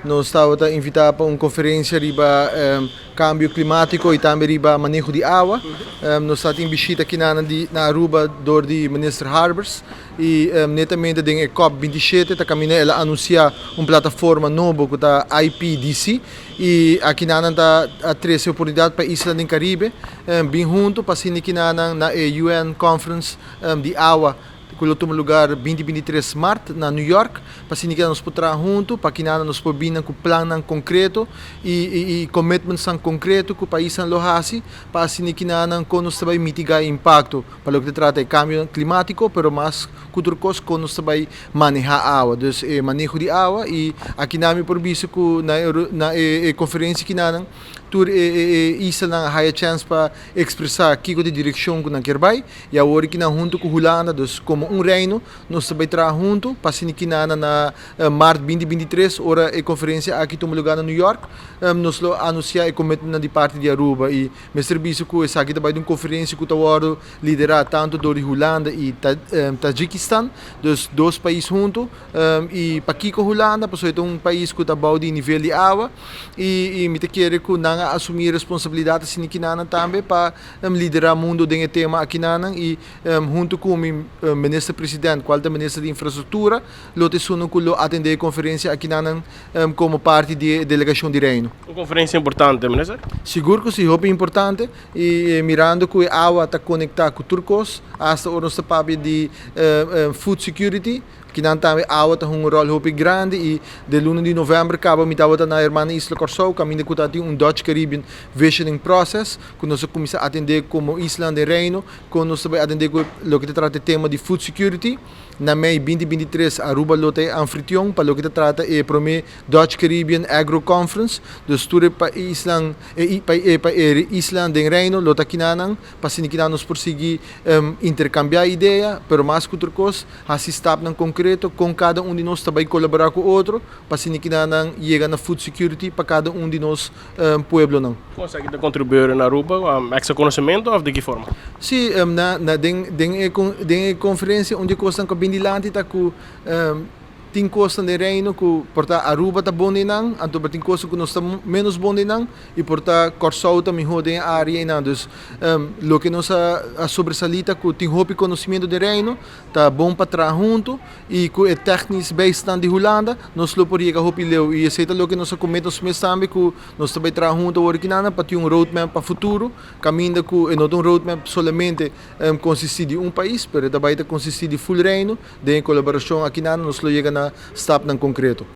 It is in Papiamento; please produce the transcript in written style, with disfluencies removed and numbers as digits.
Nos tabata invitá pa un konferensia riba kambio klimátiko i tambe riba maneho di awa. Nos ta tin bishita kinan di na Aruba dor di Minister Harbers i netamente den e COP 27 ta kaminda el a anunsiá un plataforma nobo ku ta IPDC i akinan ta a trese oportunidat pa isla den Karibe bin huntu pa asina kinan na e UN Conference di awa ku lo tuma lugar 2023 mart na New York, pa asina kinan nos por traha huntu, pa kinan nos por bini ku plannan konkreto i commitmentsnan konkreto ku paisnan lo hasi, pa asina kinan kon nos ta bai mitigá e impakto pa loke ta trata e kambio klimátiko, pero mas ku tur kos kon nos ta bai manehá awa, dus e maneho di awa. I akinan mi por bisa ku na e konferensia kinan tur e islanan a haya chèns pa ekspresá kiko ta e direkshon ku nan kier bai. I awor ki nan huntu ku Hulanda, dus komo un reino, nos ta bai traha huntu pa asina ki nan na mart 2023, ora e konferensia aki tuma lugá na New York, nos lo anunsiá e komitmentnan di parti di Aruba. I mester bisa ku esaki ta bai di un konferensia ku ta wòrdu liderá tantu dor di Hulanda i Tajikistan, dus dos pais huntu. I pakiko Hulanda? Pasobra e ta un pais ku ta bou di nivel di awa i mi ta kere ku nan a asumí e responsabilidat asina ki nan tambe pa liderá mundu den e tema akinanan i huntu ku mi minister president kual ta minister di infrastruktura lo ta esun ku lo atendé e konferensia akinanan komo parti di e delegashon di Reino. Un konferensia importante, minister? Sigur ku si, hopi importante i mirando ku e awa ta konektá ku tur kos, asta ora nos ta papia di food security. Kinan tambe awa ta hunga un ròl hopi grandi i den luna di novèmber kaba mi tabata na Hermana Isla Kòrsou kaminda ku tabatin un Dutch Caribbean Visioning Process ku nos a kuminsá atendé komo islanan den Reino kon nos ta bai atendé ku loke ta trata e tema di food security. Na mei 2023 Aruba lo ta e anfitrion pa loke ta trata e promé Dutch Caribbean Agro Conference. Dus tur e paisnan e e islanan den Reino lo ta kinanan pa asina kinan nos por sigui interkambiá idea pero mas ku tur kos Hasi stapnan konkreto kon kada un di nos ta bai kolaborá ku otro pa asina kina nan yega na food security pa kada un di nos pueblonan. Kon esaki ta kontribuí na Aruba? Ekstra konosementu òf di ki forma? Sí, na na den den e den e konferensia un di e kosnan ku a bin dilanti ta ku tin kosnan den Reino ku por ta Aruba ta bon den nan, anto por tin kosnan ku nos ta ménos bon den nan i por ta Kòrsou ta mihó den e área einan. Dus loke nos a sobresalí ta ku tin hopi konosimiento den Reino. Ta bon pa traha huntu i ku e technisch bijstand di Hulanda nos lo por yega hopi leu i esei ta loke nos a komet nos mes tambe ku nos ta bai traha huntu awor aki pa tin un roadmap pa futuro kaminda ku e no ta un roadmap solamente konsisti di un pais pero e ta bai ta konsisti di ful Reino. Den e kolaborashon aki nos lo yega na stapnan konkreto.